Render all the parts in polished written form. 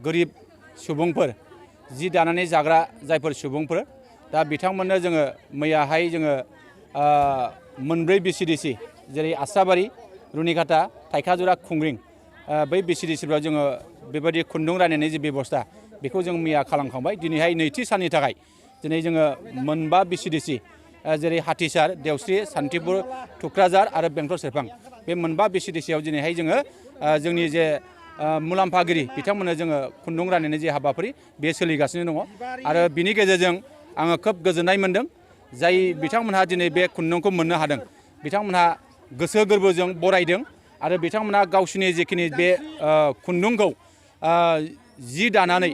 गोरिब सुबुंफोर जि दानानै जाग्रा जायफोर सुबुंफोर दा बिथांमोननो जोङो मैयाहाय जोङो मोनब्रै VCDC जेरै आस्राबारि रुनिकाटा थाइखाजुरा खुंग्रिं बै VCDCफ्राव जोङो बेबायदि खुन्दुं राननायनि जि बेबस्था बेखौ जों मैया खालामखांबाय दिनैहाय नैथि साननि थाखाय दिनै जोङो मोनबा VCDC जेरै हाथिसार देवस्रि सान्तिपुर थुक्राझार आरो बेंटल सेरफां बे मोनबा VCDCआव दिनैहाय जोङो जोंनि जे मुलाम्फागिरि बिथांमोननो जोङो खुन्दुं राननायनि जे हाबाफारि बे सोलिगासिनो दङ आरो बिनि गेजेरजों आङो खोब गोजोननाय मोन्दों जाय बिथांमोनहा दिनै बे खुन्दुंखौ मोननो हादों बिथांमोनहा गोसो गोरबोजों बरायदों आरो बिथांमोनहा गावसिनि जिखिनि बे खुन्दुंखौ जि दानानै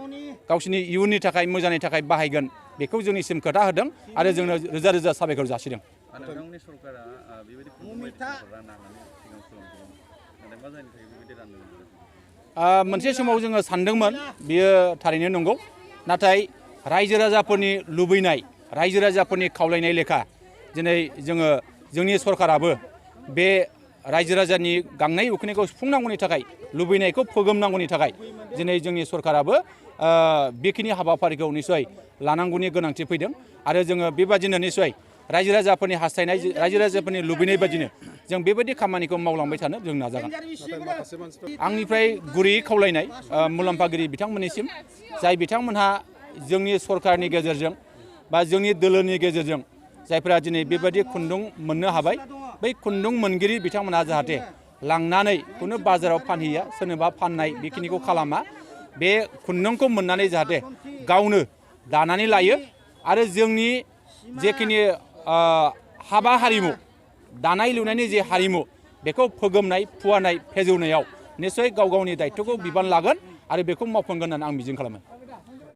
गावसिनि इयुननि थाखाय मोजांनि थाखाय बाहायगोन बेखौ जोंनिसिम खोथा होदों आरो जोंनो रोजा रोजा साबायखर जासिदों। मोनसे समाव जोङो सानदोंमोन बियो थारैनो नंगौ नाथाय रायजो राजाफोरनि लुबैनाय रायजो राजाफोरनि खावलायनाय लेखा दिनै जोङो जोंनि सरकाराबो बे रायजो राजानि गांनाय उखैनायखौ सुफुंनांगौनि थाखाय लुबैनायखौ फोगोमनांगौनि थाखाय दिनै जोंनि सरकाराबो बेखिनि हाबाफारिखौ निसय लानांगौनि गोनांथि फैदों आरो जोङो बेबादिनो निसय रायजो राजाफोरनि हास्थायनाय रायजो राजाफोरनि लुबैनाय बादिनो जों बेबायदि खामानिखौ मावलांबाय थानो जों नाजागोन। आंनिफ्राय गुरैयै खावलायनाय मुलाम्फागिरि बिथांमोननिसिम जाय बिथांमोनहा जोंनि सरकारनि गेजेरजों बा जोंनि दोलोनि गेजेरजों जायफोरा दिनै बेबायदि खुन्दुं मोननो हाबाय बै खुन्दुं मोनगिरि बिथांमोनहा जाहाथे लांनानै खुनु बाजाराव फानहैया सोरनोबा फाननाय बेखिनिखौ खालामा बे खुन्दुंखौ मोननानै जाहाथे गावनो दानानै लायो आरो जोंनि जेखिनि हाबा हारिमु दानाय लुनायनि जे हारिमु बेखौ फोगोमनाय फुवारनाय फेजौनायाव निसय गाव गावनि दायित्वखौ बिबान लागोन आरो बेखौ मावफुंगोन होननानै आं मिजिं खालामो।